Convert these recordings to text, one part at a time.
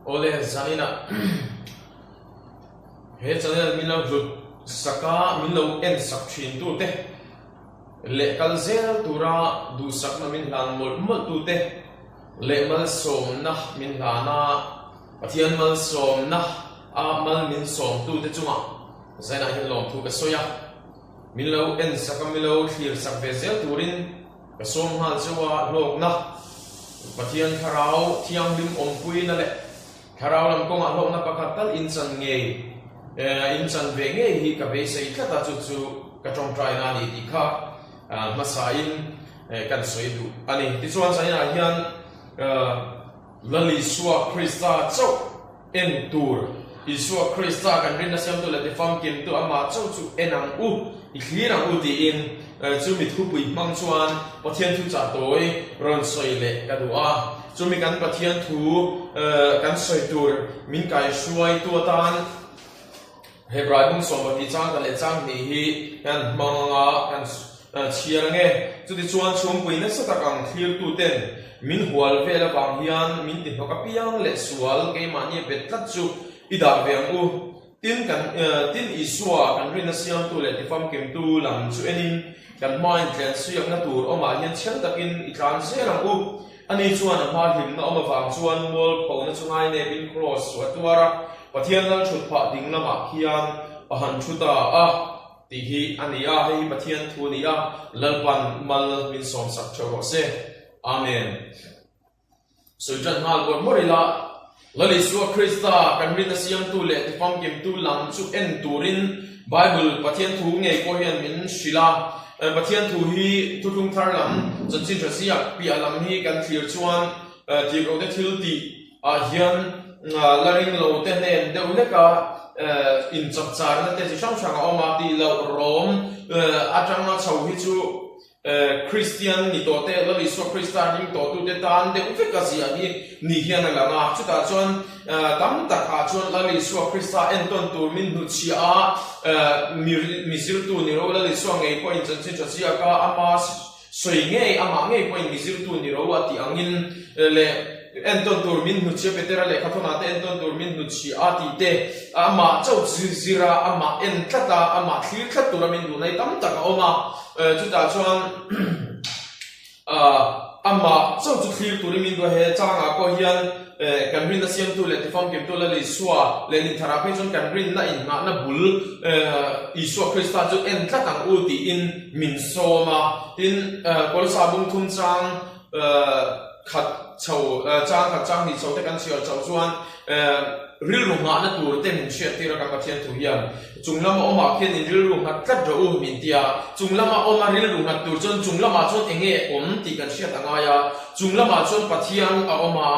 Awle zaninah he channel min lo hlut sak a, min lo en sak thin tute leh kal zel tura duhsakna min hlan mawlh mawlh tute leh malsawmna min hlan a, Pathian malsawmna a mal min sawm tute chungah zainah hian lawmthu ka sawi a, min lo en sak a, min lo thlir sak ve zel turin Ka sawm nghal cheu a, hlawkna, Pathian Thlarau Thianghlim awmpuina leh Thlarau lam kawngah hlawkna pakhat tal inchan ngei, inchan ve ngei hi ka beisei tlat a, chu chu ka tawngtaina a ni tih kha hmasain kan sawi duh a ni. Tichuan zainah hian Lal Isua Krista chauh En tur, Isua Krista kan rinna siamtu leh tifamkimtu amah chauh chu en ang u, i thlir ang u tiin chumi thupui hmang chuan Pathian thu chah tawi rawn sawi leh ka duh a. Chumi kan Pathian thu kan sawi tur min kaihruaitu atan Hebrai bung 12 chang khat leh chang hnih hi kan hmang anga kan chhiar ange. Chutichuan chhungpui nasa tak ang thlirtuten min hual vel avang hian min ti hnawk apiang leh sual keimahni a bet tlat chu i dah ve ang u. Tin kan tin Isua kan rinna siamtu leh tifamkimtu lam chu enin kan hmain tlensuiakna tur awmah hian chhel takin i tlan zel ang u. Ani chuan a hma hlimna awm avang chuan mualphona chu ngainepin kraws chu a tuar a, Pathian lal thut phah ding lamah khian a han thu ta a tih hi a ni a, hei hi Pathian thu a ni a, Lalpan mal min sawmsak theuh rawh se. Amen. Sawi tan nghal bawrh bawrh ila, Lal Isua Krista kan rinna siamtu leh tifamkimtu lam chu en turin Bible Pathian thu ngei pawh hian min hrilh a. Pathian thu hi thuthlung thar lam chanchin tha ziak piah lam hi kan thlir chuan tirhkohte thil tih ah hian la ring lo te hnen deuh hlek a inchapcharna te chi hrang hrang a awm a tih loh rawm atanga chho hi chu Kristian ni tawh te, Lal Isua Krista ring tawh tute tan deuh vek a ziah hi ni hian a lang a. Chutah chuan tam takah chuan Lal Isua Krista entawn tur min hnutchhiah a, mi zirtu ni ro Lal Isua ngei pawhin chanchin tha ziak a, ama sawi ngei, amah ngei pawhin mi zirtu ni ro a tih angin leh Entawn tur min hnutchhia Petera lehkha thawnah te entawn tur min hnutchhia a tih te, amah chauh zir a, amah en tlat a, amah thlir tlat tura min duhna hi tam tak a awm a. Chutah chuan amah chauh chu thlir turin min duh a, he changah pawh hian kan rinna siamtu leh tifamkimtu Lal Isua leh Lintharah phei chuan kan rinna inngahna bul Isua Krista chu en tlat ang u tiin min sawm a. Tin, Kawlsa bung thum chang Khat chho, chang khat chang hnih chho te kan chhiar chauh chuan rilru nghahna tur te min hriat tir a kan Pathian thu hian. Chung lama awmah khian in rilru nghat tlat rawh u min ti a, chung lama awma rilru nghat tur chuan chung lamah chuan eng nge awm tih kan hriat a ngai a, chung lamah chuan Pathian a awm a,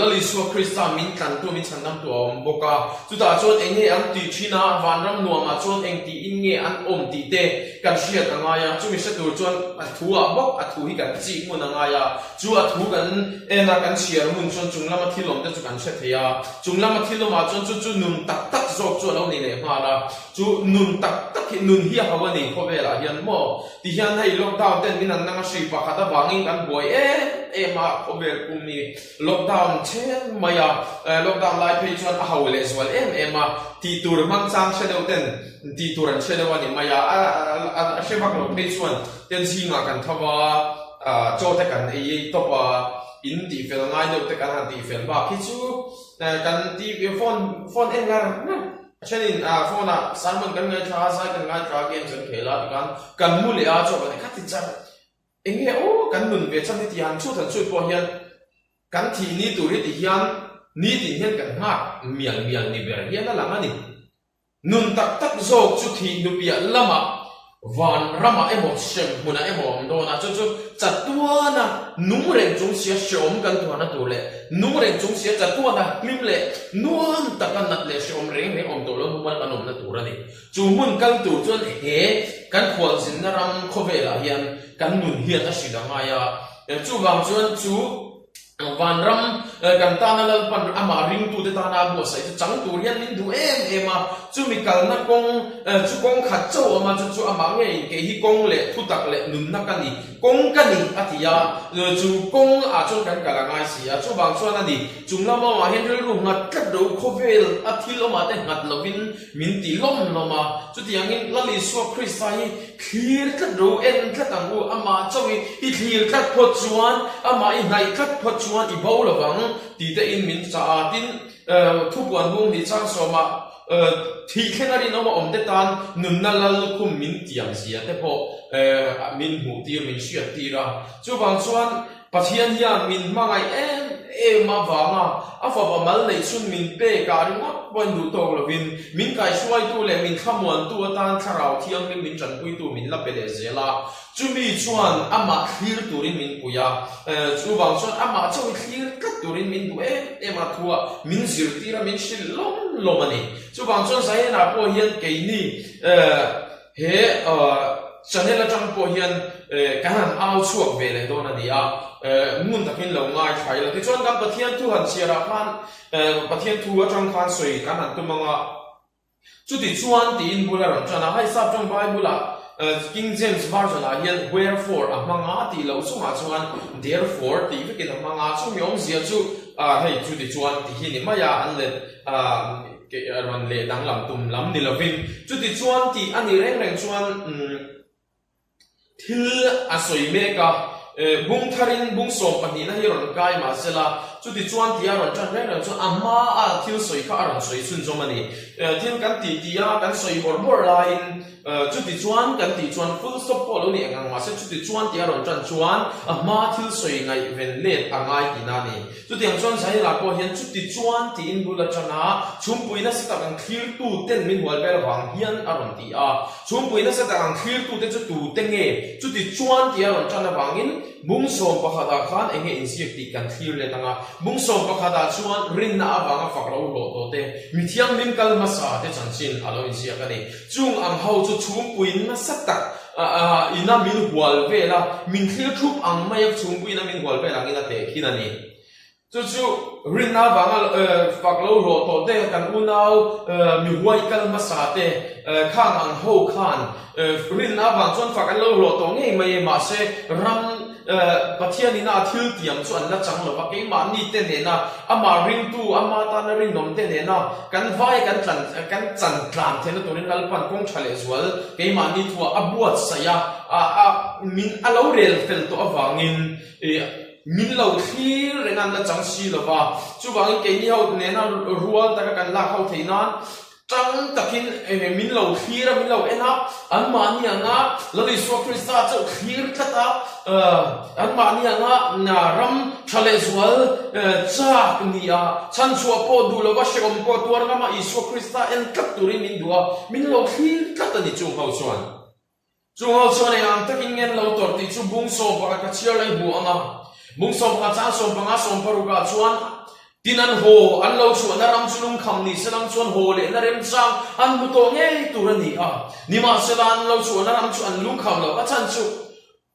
Lal Isua Krista min tlantu min chhandamtu a awm bawk a, chutah chuan eng nge an tih thin a, vanram nuamah chuan eng tiin nge an awm tih te Kan hriat a ngai a, chumi hre tur chuan a thu ah bawk a thu hi kan chik hmun a ngai a, chu a thu kan en a kan chhiar hmun chuan chung lama thil awm te chu kan hre thei a, chung lama thil awm ah chuan chu chu nun tak tak zawk chu a lo ni leh nghal a, chu nun tak tak hi nun hi a ho a ni khawvel ah hian maw ti hian hei lockdown ten min an nang a hri pakhat avangin kan buai em em a khawvel pum hi lockdown then mai a, lockdown lai phei chuan a ho leh zual em em a, tih tur hmang chang hre deuh ten Tih tur an hre deuh a ni mai a, a hre vak lo phei chuan ten zingah kan tho a, chaw te kan ei ei tawp a, in tih fel ngai deuh te kan han tih fel bak hi chu kan TV phone phone en ngar ngar a thenin phone ah sermon kan ngaithla a, zai kan ngaithla a, games kan khel a tikhan kan mu leh a chaw kan ei khat ti char eng nge aw kan nun ve chhan hi tih han chhut han chhut pawh hian Kan thih ni tur hi ti hian nitin hian kan nghak mial mial ni ber hian a lang a ni. Nun tak tak zawk chu thih hnupiah lamah van ramah emaw hrem hmunah emaw a awm dawn a, chu chu chatuana nung reng chung sia hreawm kan tuarna tur leh nung reng chung sia chatuana hlim leh nuam taka nat leh hreawm reng reng awm tawh lo hmumal kan awmna tur a ni. Chu hmun kal tur chuan he kan khualzinna ram khawvelah hian kan nun hian a hrilh a ngai a, chuvang chuan chu. Vanram kan tana Lalpan amah ringtute tana a buatsaih chu chang tur hian min duh em em a, chumi kalna kawng chu kawng khat chauh awm a, chu chu amah ngeiin kei hi kawng leh thutak leh nunna ka ni, kawng ka ni a ti a, chu kawng ah chuan kan kal a ngai si a, chuvang chuan a ni, chung lam awmah hian rilru nghat tlat lo, khawvel a thil awmah te nghat lovin min ti lawm lawm a, chutiangin Lal Isua Krista hi Thlir tlat ro en tlat ang u, amah chauh i i thlir tlat phawt chuan, amah i hnaih tlat phawt chuan i bo lo vang tih te in min chah a, tin thupuan bung hnih chang sawmah thih thleng a rinawm a awm te tan nunna lal lukhum min tiam zia te pawh min hmuh tir min hriat tir a, chuvang chuan Pathian hian min hmangaih em em avanga a fapa mal neih chhun min pek ah ringawt pawhin duh tawk lovin min kaihruaitu leh min thlamuantu atan Thlarau Thianghlim min tanpuitu min la pe leh zel a, chumi chuan amah thlir turin min pui a, chuvang chuan amah chauh hi thlir tlat turin min duh em em a thuah min zirtir a min hrilh lawm lawm a ni. Chuvang chuan Zion-ah pawh hian keini He channel atang pawh hian kan han au chhuak ve leh dawn a ni a, ngun takin lo ngaithla ila. Tichuan kan Pathian thu han chhiarah khan Pathian thu atang khan sawi kan han tum ang a, chuti chuan tiin bul a rawn tan a, hei sap tawng Bible ah King James Version ah hian wherefore a hmang a tih loh chungah chuan therefore tih vekin a hmang a, chumi awmzia chu hei chuti chuan tih hi ni mai a, an let Rawn leh danglam tum lam ni lovin, chuti chuan tih a nih reng reng chuan thil a sawi mek a, bung tharin bung sawm pahnihna hi rawn kai mah sela, chuti chuan tih a rawn tan reng reng chuan a hmaa thil sawi kha a rawn sawi chhunzawm a ni. Thil kan tih tih a, kan sawi bawrh bawrh laiin, Chuti chuan kan tih chuan full stop pawh lo ni eng ang mahse chuti chuan tih a rawn tan chuan a hma thil sawi ngaihven let a ngai tihna a ni. Chutiang chuan Zahira pawh hian chuti chuan tiin bul atang a chhungpui nasa tak ang thlirtu ten min hual vel avang hian a rawn ti a. Chhungpui nasa tak ang thlirtu te chu tute nge chuti chuan tih a rawn tan avangin Bung sawm pakhatah khan eng nge inziak tih kan thlir let ang a, bung sawm pakhatah chuan rinna avanga fak lo hlawh tawh te, mi thianghlim kal hmasa te chanchin a lo inziak a ni. Chung ang ho chu chhungpuiin nasa tak ina min hual vel a, min thlir thup ang mai a chhungpuiin a min hual vel angin a tehkhin a ni. Chu chu rinna avanga fak lo hlawh tawh te, kan unau mi huai kal hmasa te khang ang ho khan rinna avang chuan fak an lo hlawh tawh ngei mai e, mahse ram Pathianina a thil tiam chu an la chang lo va, keimahni te nena amah ringtu, ama tana rinawm te nena kan vai kan tlan kan chan tlan theihna turin Lalpan kawng tha leh zual keimahni thuah a buatsaih a, a min a lo rel fel tawh avangin Min lo thlir reng an la chang si lo va, chuvangin keini ho nena rual taka kan lak ho theih nan tang takin min lo thlir a, min lo en a, anmahni anga Lal Isua Krista chauh thlir tlat a, anmahni anga ram tha leh zual chak ni a, chhanchhuah pawh duh lova hrehawm pawh tuar ngama Isua Krista en tlat turin min duh a, min lo thlir tlat a ni chung ho chuan. Chung ho chuan eng ang takin ngen lo tawrh tih chu bung sawmpanga ka chhiar lai hmu ang a. Bung sawmpanga chang sawmpanga sawmparukah chuan tin an haw, an lo chhuahna ram chu lungkham ni selang chuan haw lehna remchang an hmu tawh ngei tur a ni a. Nimahsela an lo chhuahna ram chu an lungkham loh a chhan chu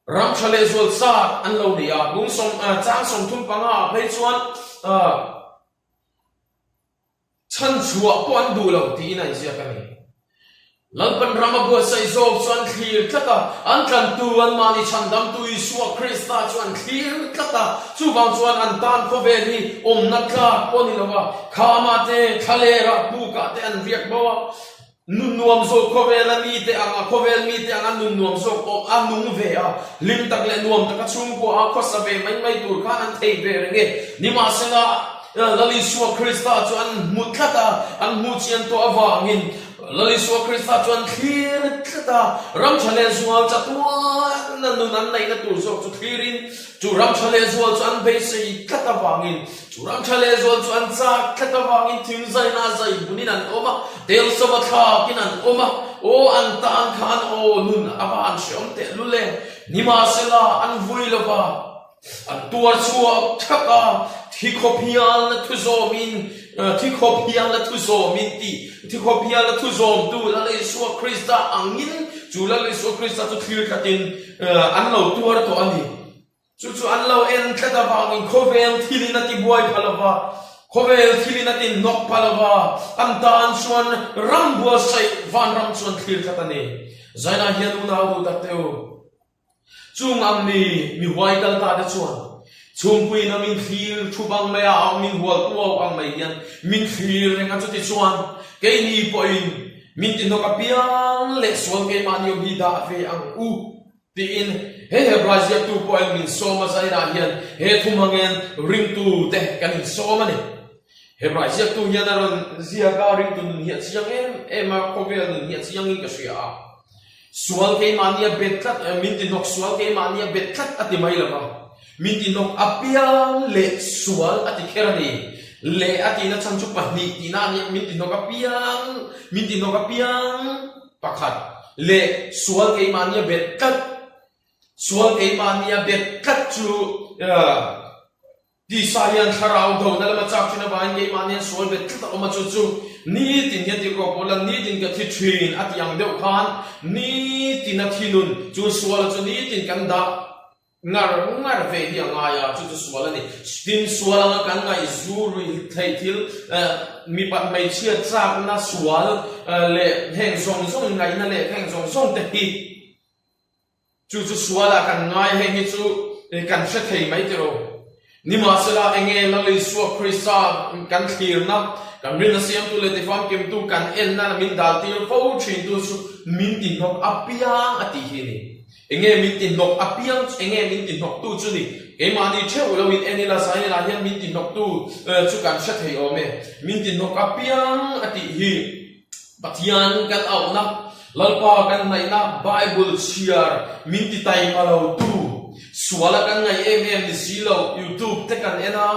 ram tha leh zual chak an lo ni a. Bung sawm chang 35 ah phei chuan Chhanchhuah pawh an duh lo tiin a inziak a ni. Lalpan ram a buatsaih zawk chu an thlir tlat a, an tlantu anmahni chhandamtu Isua Krista chu an thlir tlat a, chuvang chuan an tan khawvel hi awmna tlak pawh a ni lo a, khamah te, thlalerah, pukah te an riak bo a. Nun nuam zawk khawvela mite anga khawvel mite anga nun nuam zawk awm a nung ve a, hlim tak leh nuam taka chhungkua a khawsa ve mai mai tur khan an thei ve reng e. Nimahsela, Lal Isua Krista chu an hmu tlat a, an hmu chian tawh avangin Lal Isua Krista chu an thlir tlat a, ram tha leh zual chatuana nun an neihna tur zawk chu thlirin chu ram tha leh zual chu an beisei tlat avangin Chu ram tha leh zual chu an chak tlat avangin thing zaina zai hmunin an awm a, tel sava thlakin an awm a, aw an tan khan aw nun a va an hreawm teh lul e, nimahsela an vui lo va, an tuar chhuak thak a, thi khawp hialna thu zawmin, thi khawp hialna thu zawmin tih, thi khawp hialna thu zawmtu Lal Isua Krista angin chu Lal Isua Krista chu thlir thlatin an lo tuar tawh a ni. Chu chu an lo en tlat avangin khawvel thilin a tibuai pha lova, khawvel thilin a tinhnawk pha lova, an tan chuan ram buatsaih vanram chuan thlir tlat a ni. Zainah hian unau duh tak teu. Chung ang mi mi huai kal ta te chuan chhungpuiin a min thlir thu bang mai a, a min hual tuau ang mai hian min thlir reng a, chuti chuan keini pawhin min tihnawk apiang leh sual keimahni awm hi dah ve ang u. Tiin he Hebrai ziaktu pawhin min sawm a zainah hian he thu hmangin ringtute kan insawm a ni. Hebrai ziaktu hian a rawn ziak a, ringtu nun hi a chiang em em a, khawvel nun hi a chiangin ka hria a. Sual keimahni a bet tlat, min tihnawk sual keimahni a bet tlat a ti mai lo va, min tihnawk apiang leh sual a ti kher a ni. Leh a tihna chhan chu pahnih tihna a nia, min tihnawk apiang, min tihnawk apiang. Pakhat, leh sual keimahnia bet tlat, sual keimahnia bet tlat chu tisa hian thlarau dona lama chak thin avangin keimahnian sual bet tlat a awm a, chu chu nitin hian tirhkoh pawh la nitin ka thi thin a tih ang deuh khan nitin a thi nun chu suala chu nitin kan dah Ngar ngar ve hi a ngai a, chu chu sual a ni. Tin, sual anga kan ngaih zu ruih theih thil, mipat hmeichhia chakna sual leh heng zawng zawng ngaihna leh heng zawng zawng te hi chu chu sualah kan ngai, heng hi chu kan hre thei mai tiraw. Nimahsela, enge Lal Isua Krista kan thlirna, kan rinna siamtu leh tifamkimtu kan enna min daltir fo thintu chu min tihnawk apiang a tih hi a ni. Enge min ti hnawk apiang chu enge min ti hnawk tu chu ni? Keimahni theuh lo in en ila Zion ah hian min ti hnawk tu chu kan hre thei awm e. Min ti hnawk apiang a tih hi Pathian kan auhna, Lalpa kan hnaihna, Bible chhiar min ti taima lo tu, sual a kan ngaih em em ni si lo, YouTube te kan en a,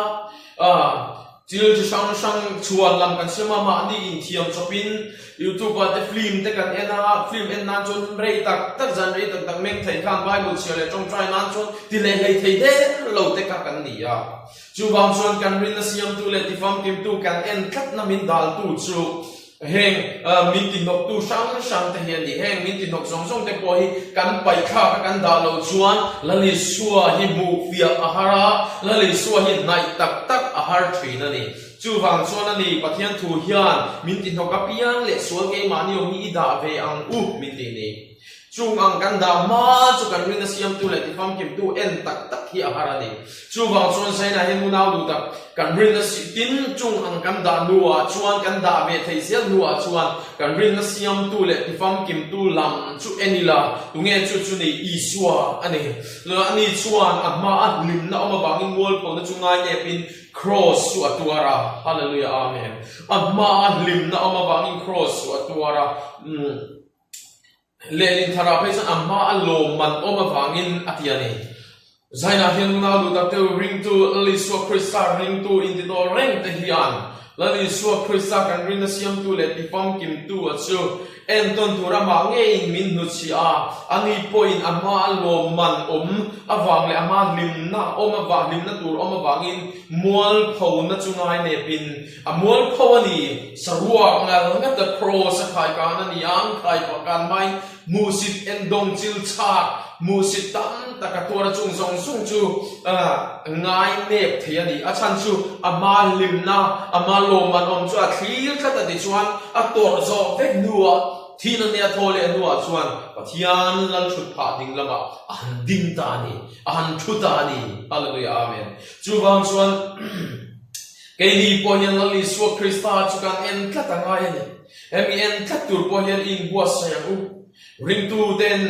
Thil chi hrang hrang chhuan lam kan siam a, mahni inthiam chawpin YouTube ah te film te kan en a, film en nan chuan rei tak tak zan rei tak tak meng thei khan Bible chhiar leh tawngtai nan chuan ti leh hlei thei der lo te kha kan ni a. Chuvang chuan kan rinna siamtu leh tifamkimtu kan en tlatna min daltu chu Heng min tihnawktu hrang hrang te hi a ni. Heng min tihnawk zawng zawng te pawh hi kan paihthlak a kan dah loh chuan Lal Isua hi hmuh fiah a har a, Lal Isua hi hnaih tak tak a har thin a ni. Chuvang chuan a ni, Pathian thu hian min tihnawk apiang leh sual keimahni awm hi i dah ve ang u min tih ni. Chung ang kan dah hma chu kan rinna siamtu leh tifamkimtu en tak tak hi a har a ni. Chuvang chuan Zaina hian unau duh tak kan rinna si tin chung ang kan dah hnuah chuan kan dah ve thei zel hnuah chuan kan rinna siamtu leh tifamkimtu lam chu en ila tunge chu chu ni Isua a ni. Ani chuan a hma a hlimna awm avangin mualphona chu ngainepin Kraws chu a tuar a. Hallelujah Amen. A hma a hlimna awm avangin kraws chu a tuar a. Lehlin tharah phei chuan a hma a lawmman awm avangin a ti a ni. Zainah hian unau duh tak deuh ringtu Lal Isua Krista ringtu intitawh reng te hian Lal Isua Krista kan rinna siamtu leh tifamkimtu a chu entawn tur amah ngeiin min hnuchhiah a, ani pawhin a hma a lawmman awm avang leh a hma hlimna awm avang hlimna tur awm avangin mualphona chu ngainepin A mualpho a ni, saruak ngal ngat a kraws a khai kan a ni a, an khai pah kan hmain hmuhsit endawng chil chhak, hmuhsit tam tak a tuar a chung zawng zawng chu ngai nep thei a ni. A chhan chu a hma hlimna, a hma lawmman awm chu a thlir tlat a tichuan a tawrh zawh vek hnuah thihna nia thaw leh hnuah chuan Pathian lal thut phah ding lamah a han ding ta a ni, a han thu ta a ni. Hallelujah Amen. Chuvang chuan. Keini pawh hian Lal Isua Krista chu kan en tlat a ngai a ni. Hemi en tlat tur pawh hian i inbuatsaih ang u. Ringtuten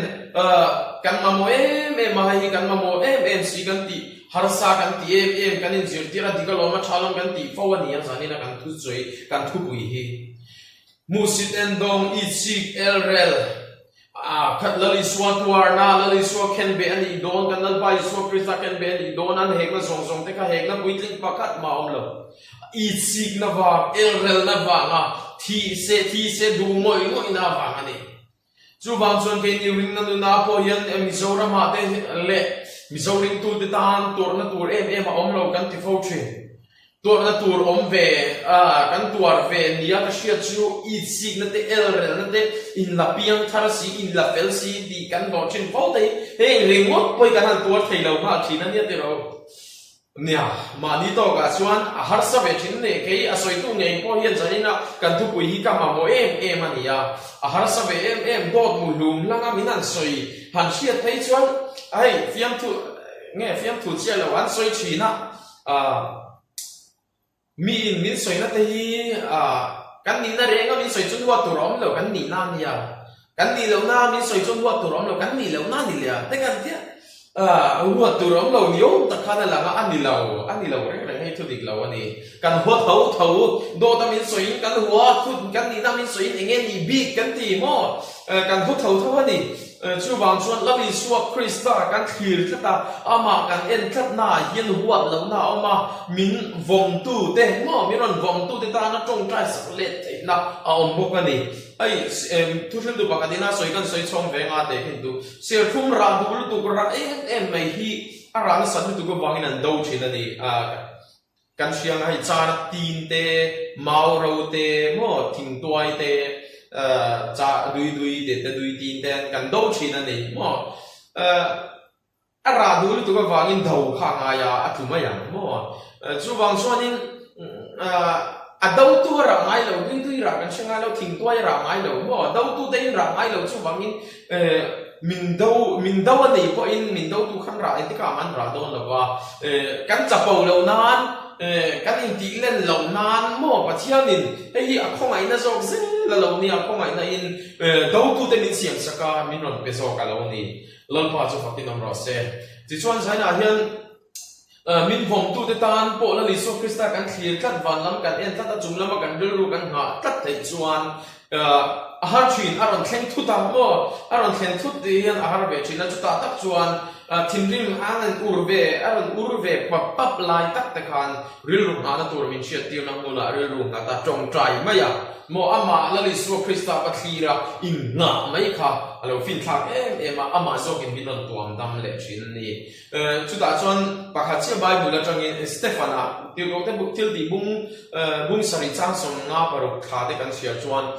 kan mamawh em em a, hei hi kan mamawh em em si kan tih, harsa kan tih em em, kan inzirtir a dik alawm a tha alawm kan tih fo a ni a, zanina kan thusawi, kan thupui hi. Hmuhsit endawng, itsik, elrel, A khat Lal Isua tuarna, Lal Isua khenbeh a nih dawn, kan Lalpa Isua Krista khenbeh a nih dawn, an hekna zawng zawng te kha hekna puitling pakhat mah a awm lo. Itsikna vang, elrelna vanga thi se, thi se duh ngawih ngawihna avang a ni. Chuvang chuan keini ringna nuna pawh hian Mizoramah te leh Mizo ringtute tan tuarna tur em em a awm lo kan ti fo thin. Tuarna tur awm ve a, kan tuar ve nia ka hriat chu itsikna te, elrelna te, inla piang thar si, inla fel si tih kan hlawh thin fo te hi heng ringawt pawh hi kan han tuar thei lo nghal thin a nia tiraw. Nia, mahni tawkah chuan a harsa ve thin a ni. Kei a sawitu ngei pawh hian zanin a kan thupui hi ka mamawh em em a ni a, a harsa ve em em dawt mu hlum hlanga min han sawi han hriat phei chuan hei fiamthu nge fiamthu chiah lo an sawi thin a. Miin min sawina te hi kan nihna renga min sawi chuan huat tur a awm lo, kan nihna a nia. Kan nih lohna min sawi chuan huat tur a awm lo, kan nih lohna a ni leh a. Te kan tia huat tur a awm lo ni awm tak khan a lang a, a ni lo, a ni lo reng reng hei thu dik lo a ni. Kan hua tho tho, dawta min sawiin kan hua, thu kan nihna min sawiin eng nge nih bik kan ti maw? Kan hua tho tho a ni. Chuvang chuan Lal Isua Krista kan thlir tlat a, amah kan en tlatnaah hian huat lohna a awm a, min vawmtute maw, min rawn vawmtute tana tawngtai sak let theihna a awm bawk a ni. Hei thuhriltu pakhat ina sawi kan sawi chhawng ve nga teh khin tu, serthlum rah duh lutuk rah em em mai hi a rah nasat lutuk avangin an do thin a ni. Kan hria nga hei char tin te, mau ro te, maw thingtuai te, chah dui dui te te dui tin te kan do thin a ni maw. A rah duh lutuk avangin do kha a ngai a, a tlu mai ang maw. Chuvang chuanin a dotu a rah ngai lo, dui dui rah kan hre ngai lo, thingtuai a rah ngai lo maw, dotu te in rah ngai lo chuvangin Min do, min do a nih pawhin min dotu khan rah engtikah mah an rah dawn lo va, kan chapo loh nan, kan intih len loh nan maw Pathianin hei hi a khawngaihna zawk zel a lo nia, khawngaihna in dotute min siam sak a, min rawn pe zawk a lo ni. Lalpa chu fakin awm rawh se. Tichuan Zainah hian Min vawmtute tan pawh Lal Isua Krista kan thlir tlat, van lam kan en tlat a, chung lama kan rilru kan nghah tlat theih chuan a har thin, a rawn thleng thut a maw? A rawn thlen thut tih hian a har ve thin a, chutah tak chuan thinrim a rawn ur ve, a rawn ur ve pap pap lai tak te khan rilru nghahna tur min hriattirna hmunah rilru nghat a tawngtai mai a maw? Amah Lal Isua Krista va thlir a, innghah mai kha a lo finthlak em em a, amah zawkin min rawn tuam dam leh thin a ni. Chutah chuan pakhat chiah Bible atangin Stefan-a tirhkohte buk thil tih bung bung sarih chang 56 thla te kan chhiar chuan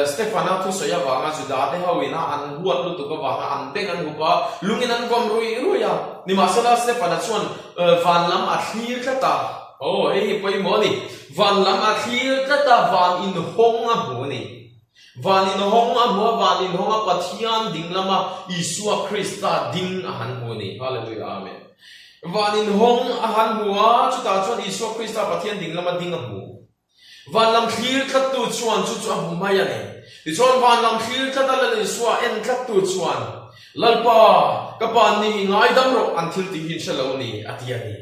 Stefan-a thusawi avanga Juda te ho ina an huat lutuk avanga an beng an hup a, lungin an vawm ruih ruih a. Nimahsela Stefan-a chuan van lam a thlir tlat a. Aw hei hi pawimawh a ni. Van lam a thlir tlat a, van inhawng a hmu a ni. Van inhawng a hmu a, van inhawng a Pathian ding lama Isua Krista ding a han hmu a ni. Hallelujah Amen. Van inhawng a han hmu a, chutah chuan Isua Krista Pathian ding lama ding a hmu. Van lam thlir tlattu chuan chu chu a hmu mai a ni. Tichuan van lam thlir tlat a Lal Isua en tlattu chuan, Lalpa, ka pa ni i ngaidam rawh an thil tih hi in hre lo ni, a ti a ni.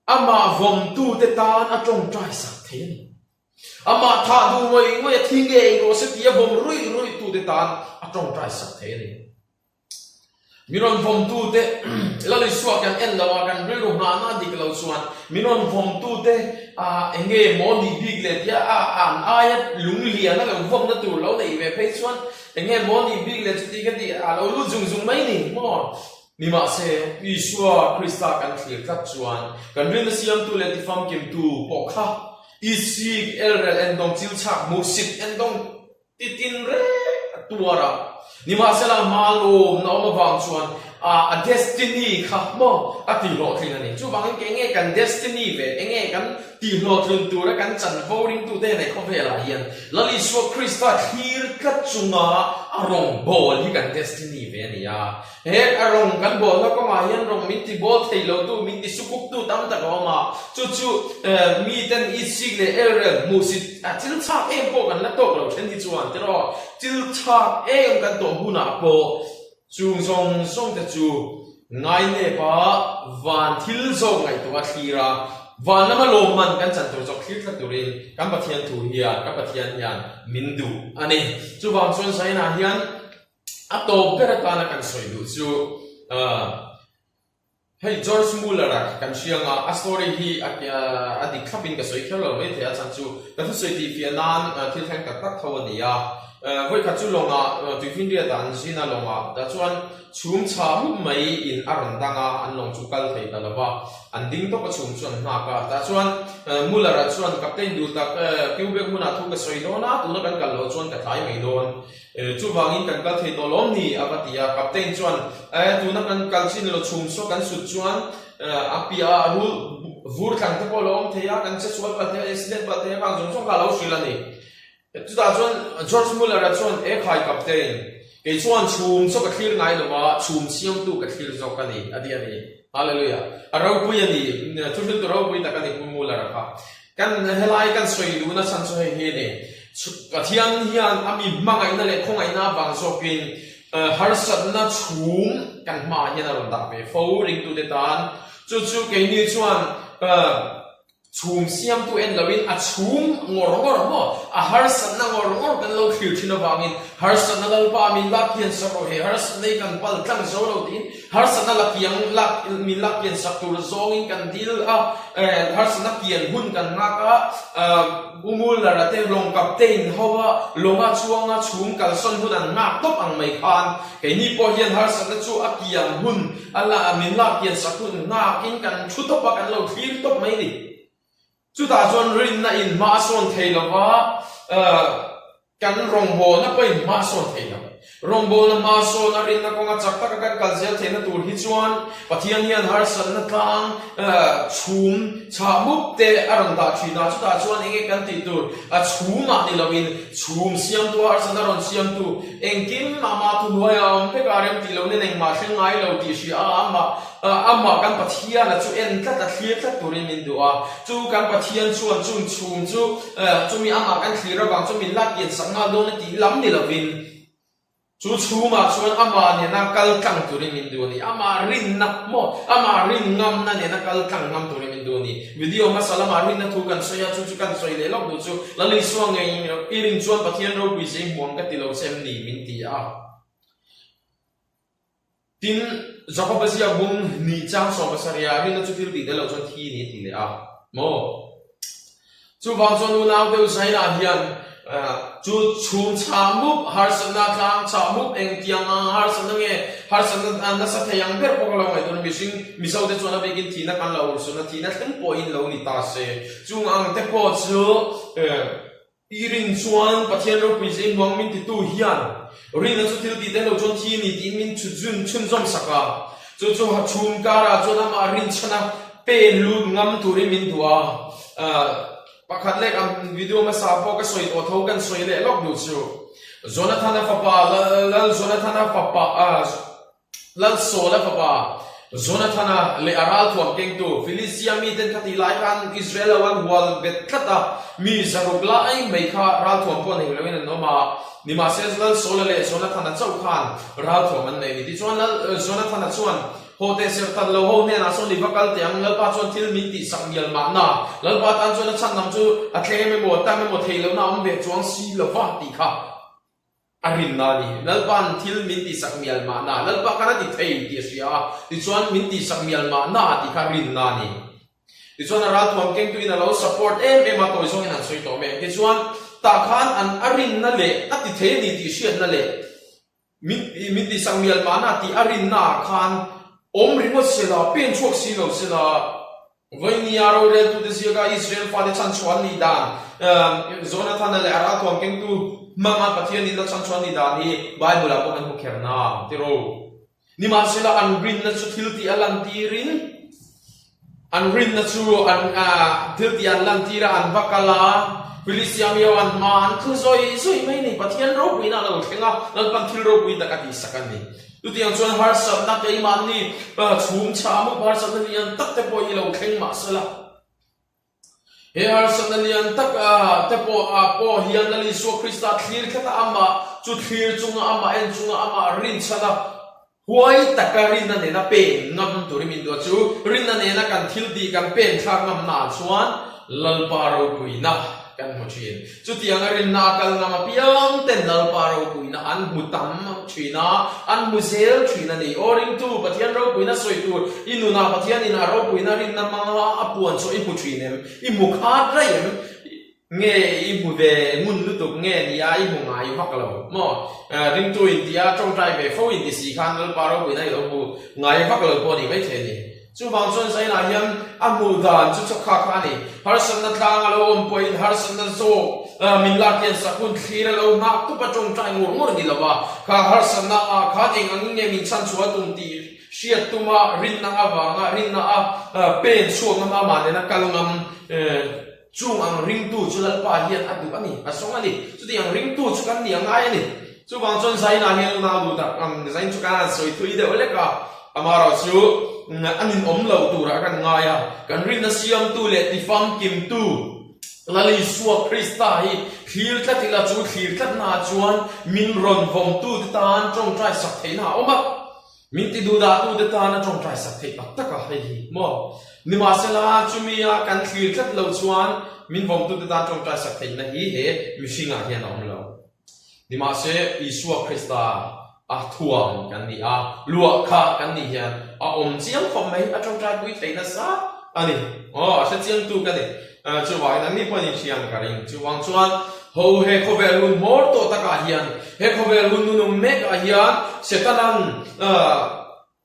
Amah vawmtute tan a tawngtai sak thei a ni. Amah thah duh ngawih ngawih a thi ngei rawh se tia vawm ruih ruih tute tan a tawngtai sak thei a ni. Mi rawn vawmtute Lal Isua kan en lo a, kan rilru nghahna a dik lo chuan mi rawn vawmtute eng nge maw nih bik le tia a an aia lunglian a lo vawmna tur lo neih ve phei chuan eng nge maw nih bik le chuti ka tih a lo lut zung zung mai ni maw. Nimahse, Isua Krista kan thlir tlat chuan kan rinna siamtu leh tifamkimtu pawh kha Isik, Elrel, endawng chilchhak, hmuhsit, endawng titin reng a tuar a. Nimahsela, hma lawmna awm avang chuan a destiny kha maw a tihhlawhtling a ni. Chuvangin kei nge kan destiny ve, enge kan tihhlawhtlin tura kan chanvo ringtute nei khawvelah hian Lal Isua Krista thlir tlat chunga a rawngbâwl hi kan destiny ve a ni a. He a rawng kan bawlna kawngah hian rawng min ti bawl thei lotu, min ti sukuktu tam tak a awm a. Chu chu miten Isik leh Elrel hmuhsit a thil chhak em pawh kan la tawk lo then hi chuan tiraw thil chhak em kan tawh hunah pawh chung zawng zawng te chu ngainep a van thil zawk ngaihtuah a thlir a, van lama lawmman kan chan tur zawk thlir tlat turin kan Pathian thu hian, ka Pathian hian min duh a ni. Chuvang chuan Zainah hian A tawp ber atana kan sawi duh chu hei George Muller-a kan hria anga a story hi a dik thlapin ka sawi kher lo maithei a chhan chu ka thusawi tih fiah nan thil thleng tak tak tho a ni a. Vawikhat chu lawngah tuifinriat ah an zin a, lawngah tah chuan chhum chhah mup mai in a rawn dang a, an lawng chu kal thei ta lo va, an ding tawp a chhum chu an nghak a. Tah chuan Muller-a chuan Captain duh tak Quebec hmunah thu ka sawi dawn a, tuna kan kal loh chuan ka tlai mai dawn. Chuvangin kan kal thei tawh lawm ni? a va ti a. Captain chuan Tuna kan kal chin lo chhum saw kan sut chuan a piahah rul vur tlang te pawh a lo awm thei a, kan che sual palh thei a, accident palh thei a, khang zawng zawng kha a lo hrilh a ni. Chutah chuan George Muller-a chuan, E khai Captain, kei chuan chhum chu ka thlir ngai lo va, chhum siamtu ka thlir zawk a ni, a ti a ni. Hallelujah! A ropui a ni, thuhriltu ropui tak a ni Pu Muller-a kha. Kan helai kan sawi duhna chhan chu hei hi a ni, Pathian hian a mi hmangaihna leh khawngaihna avang zawkin harsatna chhum kan hmaah hian a rawn dah ve fo ringtute tan. Chu chu keini chuan Chhum siamtu en loin a chhum ngawr ngawr maw? A harsatna ngawr ngawr kan lo thlir thin avangin harsatna Lalpa min lak hian sak rawh he harsatna hi kan pal tlang zo lo tiin harsatna la kiang lak min lak kian sak tur zawngin kan dil a, harsatna kian hun kan nghak a, Umular-a te lawng captain ho a lawnga chuanga chhum kalsawn hun an nghak tawp ang mai khan keini pawh hian harsatna chu a kiang hun A la min lak hian sakhun nghakin kan thu tawp a, kan lo thlir tawp mai ni. Chutah chuan rinna in hma a sawn thei lo va, kan rawngbawlna pawh in hma a sawn thei lo. Rawngbawlna hma a sawn a, rinna kawnga chak taka kan kal zel theihna tur hi chuan Pathian hian harsatna tlang chhum chhah mup te a rawn dah thin a, chutah chuan enge kan tih tur a chhumah ni loin chhum siamtu a harsatna rawn siamtu Engkim amah thuhnuai a awm vek a, rem tih lo nen engmah thleng ngai lo tih hria a, amah amah kan Pathiana chu en tlat a, thlir tlat turin min duh a. Chu kan Pathian chuan chung chhung chu chumi amah kan thlir avang chuan min lak kian sak nghal dawn a tih lam ni lovin, chu chhungah chuan amah nena kal tlang turin min duh a ni. Amah rinna maw, amah rin ngamna nena kal tlang ngam turin min duh a ni. Video hmasa lamah rinna thu kan sawi a, chu chu kan sawi leh lawk duh chu Lal Isua ngei i rin chuan Pathian ropui zei hmuam ka ti lo che em ni? min ti a. Tin, Jakoba ziak bung ni chang 70 ah rinna chu thil tih tel loh chuan thi ni a ti leh a maw? Chuvang chuan unau deuh Zainah hian Chu chhum chhah mup, harsatna tlang chhah mup, engtiang ang harsatna nge harsatna nasa thei ang ber pawh ka lo ngaihtuah na mihring Mizo te chuan a bikin thihna kan lo urhsun a, thihna thleng pawhin lo ni ta se. Chung ang te pawh chu i rin chuan Pathian ropui zei hmuang min titu hian rinna chu thil tih tel lo chuan thi a ni tiin min chhut chhunzawm sak a. Chu chu chhum karah chuan amah rinchhana pen lut ngam turin min duh a. Pakhat leh kan video hmasa pawh ka sawi tawh tho kan sawi leh lawk duh chu Jonathana fapa Lal Jonathana fapa Lal Saula fapa Jonathana leh a ralthuam kengtu Filistia miten kha tih lai khan Israel ho an hual bet tlat a, mi zaruk lai mai kha ralthuam pawh nei loin an awm a, nimahse Lal Saula leh Jonathana chauh khan ralthuam an nei a ni. Tichuan Lal Jonathana chuan Haw teh serh tan lo ho hnenah sawn i va kal teh ang, Lalpa chuan thil min tih sak mial mahna, Lalpa tan chuan a chhan lam chu a tlem emaw, a tam emaw theih lohna a awm ve chuang si lo va tih kha a rinna a ni. Lalpa'n thil min tih sak mial mahna, Lalpa khan a ti thei tih a hria a, tichuan min tih sak mial mahna tih kha rinna a ni. Tichuan a ralthuam kengtuin a lo support em em a, tawi zawngin an sawi tawh mai. Tichuan tah khan an a rinna leh a ti thei a ni tih hriatna leh, Min min ti sak mial mahna tih a rinna ah khan awm ringawt se la, pen chhuak si lo se la, Vawini-a roreltute ziaka Israel fate chhanchhuah an nih dan, Jonathana leh a ralthuam kengtu hmanga Pathianin a chhanchhuah an nih dan hi Bible-ah pawh kan hmu kher na, ti ro. Nimahsela an rinna chu thil tih a lantirin, An rinna chu an thiltih an lantir a, an va kal a, Filistia mi ho an hma an thu zawi zawi mai a ni. Pathian ropuina a lo thleng a, Lalpan thil ropui tak a tihsak a ni. Chutiang chuan harsatna keimahni chhum chhah mup harsatna lian tak te pawh hi lo thleng mah sela. He harsatna lian tak te pawh ah pawh hian Lal Isua Krista thlir tlat a, amah chu thlir chunga, amah en chunga, amah rinchhan a, Huai taka rinna nena pen ngam turin min duah chu rinna nena kan thil tih kan pen thlak ngamnaah chuan Lalpa ropuina kan hmu thin. Chutianga rinna a kal ngam apiang ten Lalpa ropuina an hmu tam thin a, an hmu zel thin a ni. Aw ringtu, Pathian ropuina sawi tur i nunah Pathianin a ropuina rinna hmanga a puan chhuah i hmu thin em? I hmu khat raih em? Nge i hmu ve ngun lutuk nge ni a i hmu ngai vak lo maw? Ringtu in ti a tawngtai ve fo in ti si khan Lalpa ropuina i lo hmu ngai vak lo pawh a ni maithei a ni. Chuvang chuan Zaina hian a hmuh dan chu chawk kha kha a ni. Harsatna tlang a lo awm pawhin harsatna zawk min lak hian sak hun thlir a lo nghak tup a tawngtai ngur ngur ni lo va, kha harsatna ah khan eng angin nge min chhanchhuah a tum tih hriat tuma rinna avanga rinna a pen chhuak ngam a mah nena kal ngam Chung ang ringtu chu Lalpa hian a duh a ni, a sawng a ni. Chuti ang ringtu chu kan ni a ngai a ni. Chuvang chuan Zaina hian unau duh tak ang Zain chu kan han sawi thui deuh lek a, amaherawh chu a ninawm lo turah kan ngai a. Kan rinna siamtu leh tifamkimtu Lal Isua Krista hi thlir tlat ila chu thlir tlatnaah chuan min rawn vawmtute tan tawngtai sak theihna a awm a. Min ti duhdahtute tan a tawngtai sak theih tak tak a, hei hi maw? Nimahsela, chumi a kan thlir tlat lo chuan min vawmtute tan tawngtai sak theihna hi he mihringah hian a awm lo. Nimahse, Isua Krista a thuam kan ni a, luah kha kan nih hian a awm chiang khawp mai, a tawngtai pui thei nasa a ni. Aw, a hre chiangtu ka ni. Chuvangin anni pawhin in hria ang ka ring. Chuvang chuan ho he khawvel hun hmawr tawh takah hian, he khawvel hun nunung mekah hian Setana'n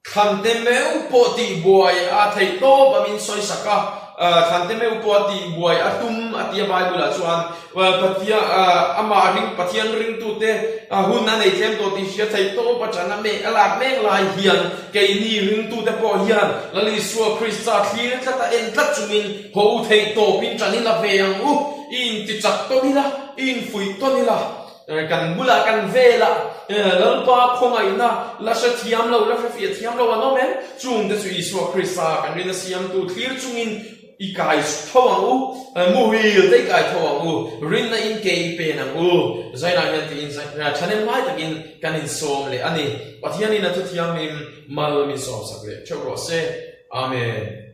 thlante meuh pawh tihbuai a theih tawp a min sawisak a, thlante meuh pawh a tihbuai a tum a tia Bible ah chuan Pathian amah ring Pathian ringtute hun a nei tlem tawh tih hria theih tawp a ṭan a mek a lak mek lai hian keini ringtute pawh hian Lal Isua Krista thlir tlat a en tlat chungin Ho u theih tawpin ṭan ila ve ang u, i inti chak tawn ila, i infuih tawn ila, kan bulah kan velah Lalpa khawngaihna la hre thiam lo, la hre fiah thiam lo an awm em? Chungte chu Isua Krista kan rin a siamtu thlir chungin i kai tho ang u, muhil te i kai tho ang u, rinna in ke i pen ang u. Zainah hian tiin ṭhahnem ngai takin kan insawm leh a ni. Pathianin a thuthiamhlim mal min sawmsak leh ṭheuh rawh se. Amen.